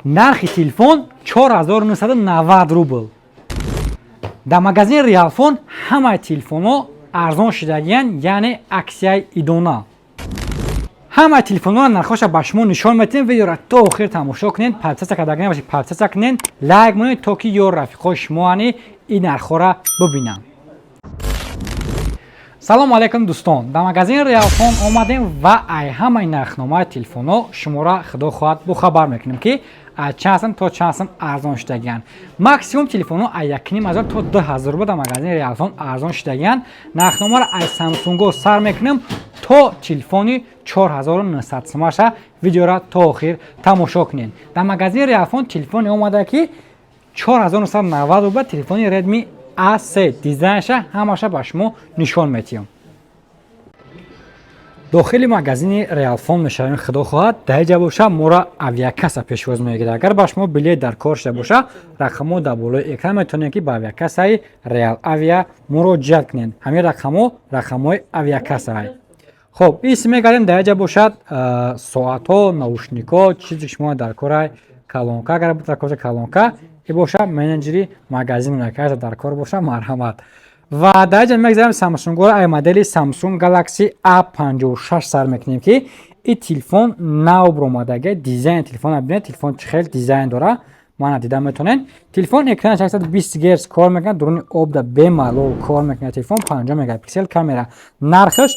Нархи телефон 4990 рубл. Дар магазини Реалфон ҳамаи телефонҳо арзон шудагиянд, яъне аксияи идона. Ҳамаи телефонҳоро нархҳоша ба шумо нишон медиҳем. Видеоро то охир тамошо кунед, подписаться карда набошед, подписаться кунед, лайк монед, то ки ё рафиқҳои шумо ани ин нархҳоро бибинанд. Салому алайкум, дӯстон! Дар магазини Реалфон омадем ва ай ҳамаи нархномаи телефонҳо шуморо, худо хоҳад, бохабар мекунем, ки аз чанд сум то чанд сум арзон шудагиянд. Максимум телефонҳо аз 1500 то 2000 рубл дар магазини Реалфон арзон шудагиянд. Нархномаро аз Самсунго сар мекунем то телефони 4900 сумаша. Видеоро то охир тамошо кунед. Дар магазини Реалфон телефоне омада, ки 4990 рубл, телефони Redmi A3. Дизайнша ҳамаша ба шумо нишон метиҳам. Дохили магазини Реалфон мешавем, худо хоҳад. Дар иҷа боша, моро авиакасса пешвоз мегирад. Агар ба шумо билет дар кор шуда боша, рақамҳо дар болои экран, метавонед, ки ба авиакассаи Реал Авиа муроҷиат кунед. Ҳамин рақамҳо рақамҳои авиакассаай. Хоб, ис мегардем. Дар иҷа бошад соатҳо, наушникҳо, чизе ки шумо дар корай, колонка, агар дар кор боша, колонка. И боша менеҷери магазин, агар дар кор боша, марҳамат. Ва дар иҷа мегзарем, Самсунгоро ай модели Samsung Galaxy A56 сар мекунем, ки ин телефон нав баромадага. Дизайни телефона бинед, телефон чӣ хел дизайн дора, мана дида метавонед. Телефон экранаш 120 герц кор мекунад, дуруни обда бемалол кор мекунад. Телефон 50 мегапиксел камера. Нархаш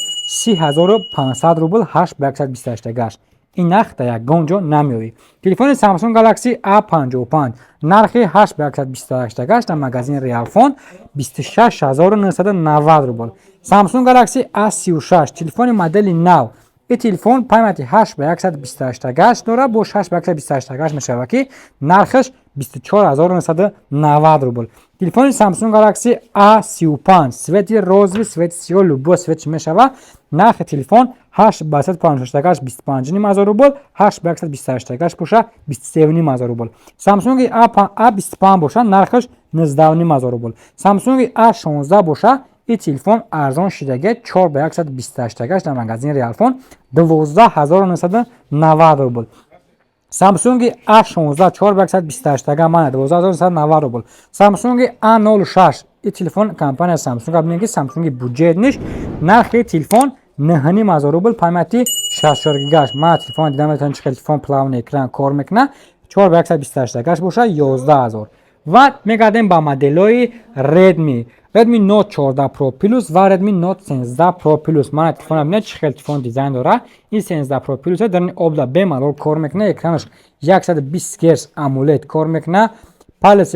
30 500 рубл, 8 ба 128 гашт. Ин нарх дар ягон ҷо намеёбӣ. Телефони Samsung Galaxy A55, нархи 8 ба 128 гашт, дар магазини Реалфон 26 990 рубл. Samsung Galaxy A36, телефони модели нав. Ин телефон памяти 8 ба 128 гашт дорад, бо 6 ба 128 гашт мешавад, ки нархаш 24 990 рубл. Телефони Samsung Galaxy A35, цвети розовый, цвети сиёҳ, любой цветш мешавад. Нархи телефон 8 ба 156 гашт 25 500 рубл, 8 ба 128 гашт боша, 23 500 рубл. Samsung A25 боша, нархаш 19 500 рубл. Samsung A16 боша, ин телефон арзон шидаги, 4 ба 128 гашт, дар магазини Реалфон 12 990 рубл. Samsung A16, 4 ба 128 га, мана, 12 990 рубл. Samsung A06, ин телефон компания Samsung, бинед, ки Samsung бюджетныйш. Нархи телефон 9500 рубл, памяти 64 гигаш. Мана, телефон дида метавонед, чӣ хел телефон плавный экран кор мекунад. 4 ба 128 гаш боша, 11 000. Ва мегардем ба моделҳои Redmi: Redmi Note 14 Pro Plus ва Redmi Note 13 Pro Plus. Мана, телефона бинед, чӣ хел телефон дизайн дора. Ин 13 Pro Plus дар ин обда бемалол кор мекунад, экранаш 120 Гц AMOLED кор мекунад, палец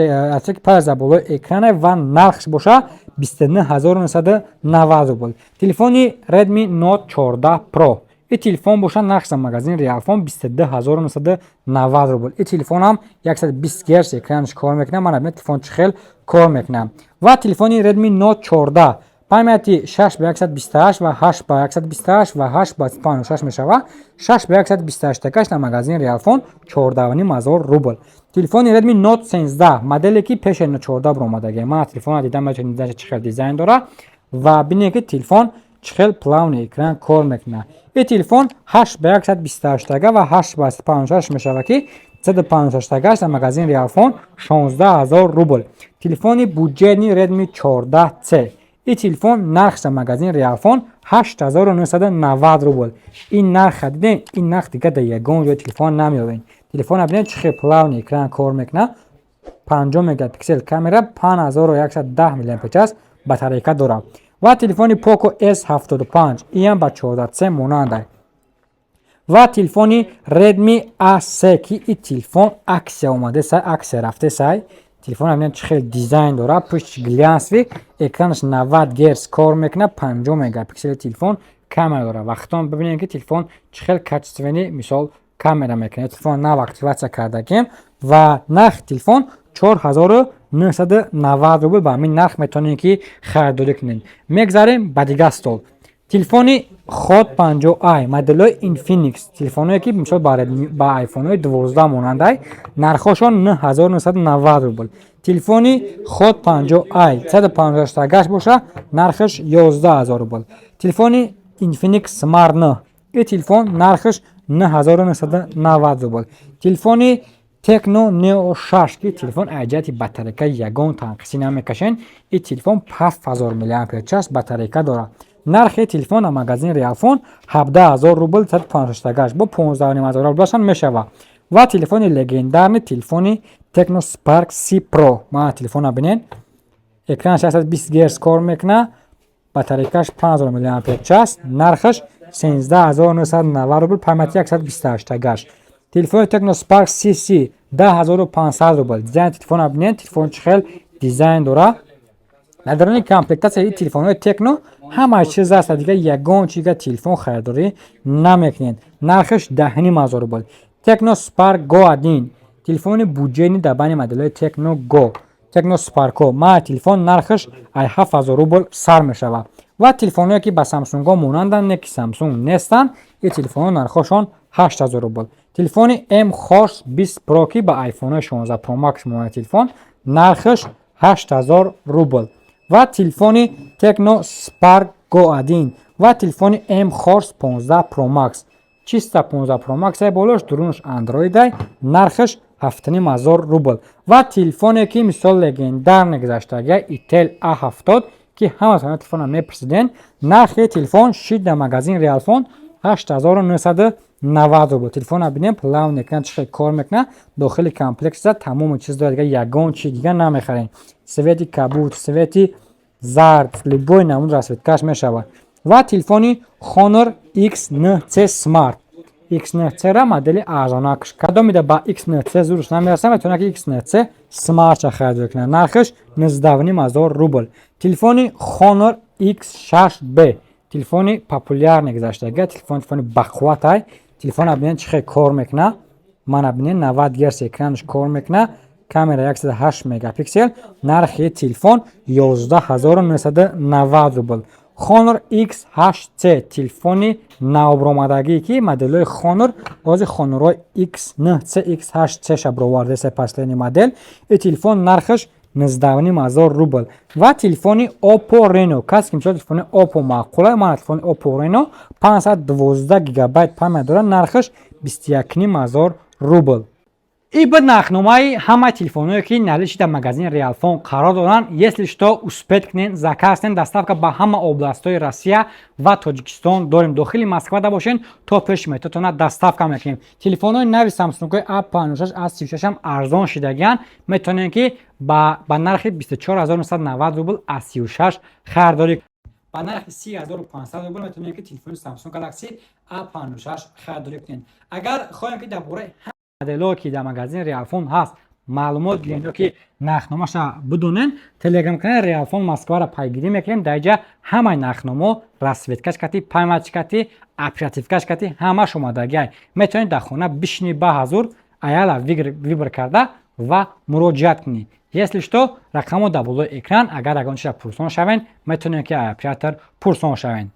палец дар болои экране ва нархш боша 29 990 рубл. Телефони Redmi Note 14 Pro, ин телефон боша, нархш дар магазини Реалфон 22 990 рубл. Ин телефонам 120 Гц экранаш кор мекунад. Мана, бинед, телефон чӣ хел кор мекунад. Ва телефони Redmi Note 14, памяти 6 ба 128 ва 8 ба 128 ва 8 ба 56 мешавад. 6 ба 128 гашт дар магазини Реалфон 14 500 рубл. Телефони Redmi Note 13, моделе ки пеши 14 баромадагия. Мана, телефона дидам, метавонед, чӣ хел дизайн дора ва бинед, ки телефон чӣ хел плавный экран кор мекунад. Ин телефон 8 ба 128 га ва 8 ба 56 мешавад, ки 156 гашт дар магазини Реалфон 16 000 рубл. Телефони бюджетный Redmi 14C, ин телефон нархш дар магазини Реалфон 8990 рубл. Ин нарха дидем, ин нарх дига дар ягон ҷои телефон намеёбед. Телефона бинед, чӣ хел плавный экран кор мекунад, 50 мегапиксел камера, 5110 мАч батарейка дорад. Ва телефони Poco S75, иам ба 14C монанда. Ва телефони Redmi A3, ки ин телефон аксия омадесай, аксия рафтесай. Телефон, бинед, чӣ хел дизайн дорад, пушти глянцевый, экранаш 90 Гц кор мекунад, 50 мегапиксели телефон камера дорад. Вақтон бибинед, ки телефон чӣ хел качественный, мисол, камера мекунад. Телефон нав активация кардагем ва нархи телефон 4990 рубл. Ба ҳамин нарх метавонед, ки харидорӣ кунед. Мегзарем ба дигар стол. Телефони Hot 50i, моделҳои Infinix, телефонҳое ки, мисол, ба айфонҳои 12 монандай, нархҳошон 9990 рубл. Телефони Hot 50i 158 гашт боша, нархаш 11 000 рубл. Телефони Infinix Smart 9, ин телефон нархаш 9990 рубл. Телефони Tecno Neo 6, ки телефон аз ҷиҳати батарейка ягон танқисӣ намекашен. Ин телефон 7000 мАч батарейка дорад. Нархи телефон дар магазини Реалфон 17 000 рубл, 156 бо 15 500 рублашам мешавад. Ва телефони легендарный, телефони Tecno Spark C Pro. Мана, телефона бинед, экранаш 120 Гц кор мекунад, батарейкаш 5000 мАч, нархаш 13 990 рубл, памяти 128 гаш. Телефони Tecno Spark CC 10 500 рубл. Дизайни телефона бинед, телефон чӣ хел дизайн дорад. Дар даруни комплектатсияи телефонҳои Tecno ҳамаи чиз аст, дигар ягон чига телефон харидорӣ намекунед. Нархаш 10 500 рубл. Tecno Spark Go 1, телефони бюджетный дар байни моделҳои Tecno Go, Tecno Spark. Ма телефон нархаш ай 7000 рубл сар мешавад. Ва телефонҳое, ки ба Самсунгҳо монанданд, не ки Самсунг нестанд, ин телефонҳо нархҳошон 8000 рубл. Телефони M Horse 20 Pro, ки ба iPhone 16 Pro Max монанд телефон, нархаш 8000 рубл. Ва телефони Tecno Spark Go 1 ва телефони M Horse 15 Pro Max, чиста 15 Pro Max ай болош, дурунаш Android ай, нархаш 7500 рубл. Ва телефоне, ки мисол легендарный гузаштага, Itel A70, ки ҳаматона телефона мепурсиден, нархи телефон шид дар магазин Реалфон 8990 рубл. Телефона бинем, плавный экран чӣ хел кор мекунад. Дохили комплектса тамоми чиз дорад, дигар ягон чи дигар намехарем. Цвети кабуд, цвети зард, любой намуд расцветкаш мешавад. Ва телефони Honor X9C Smart, X9C ра модели арзонакш, кадомида ба X9C зурш намераса, метавонад ки X9C Smart харидорӣ кунад, нархаш 19 500 рубл. Телефони Honor X6b, телефони популярный гузаштага телефон, телефони бақувватай. Телефона бинед, чӣ хел кор мекунад. Мана, бинед, 90 Гц экранаш кор мекунад, камера 108 мегапиксел, нархи телефон 11 990 рубл. Honor X8c, телефони навбаромадагӣ, ки моделҳои Honor ҳозир Honor X9c, X8c ша бировардеса, последний модель. Ин телефон нархаш 19 500 рубл. Ва телефони Oppo Reno, касе ки мисол телефони Oppo маъқула, мана телефони Oppo Reno, 512 гигабайт память дорад, нархаш 21 500 рубл. И буд нархномаи ҳамаи телефонҳое, ки наличии дар магазини Реалфон қарор доранд. Если что, успеть кунед, заказ кунед. Доставка ба ҳама областҳои Россия ва Тоҷикистон дорем. Дохили Москвада бошед, то пеши метотона доставка мекунем. Телефонҳои нави Самсунгҳои A56, A36 ҳам арзон шидагианд, метавонем ки ба нархи 24990 рубл A36 харидорӣ, ба нархи 30 500 рубл метавонем ки телефони Samsung Galaxy A56 харидорӣ кунед. Агар хоҳем, ки дар бораи моделҳое, ки дар магазини Реалфон ҳаст, маълумот гирем ё ки нархномаша бидонен, телеграм-канали Реалфон Москваро пайгирӣ мекунем. Дар инҷа ҳамаи нархномо, расцветкаш кати, памятьш кати, оперативкаш кати, ҳамаш омадагиай. Метавонед дар хона бишинӣ, ба ҳазур аяла выбор карда ва муроҷиат кунӣ. Если что, рақамҳо дар болои экран. Агар ягон чиза пурсон шавен, метавонед, ки оператор пурсон шавен.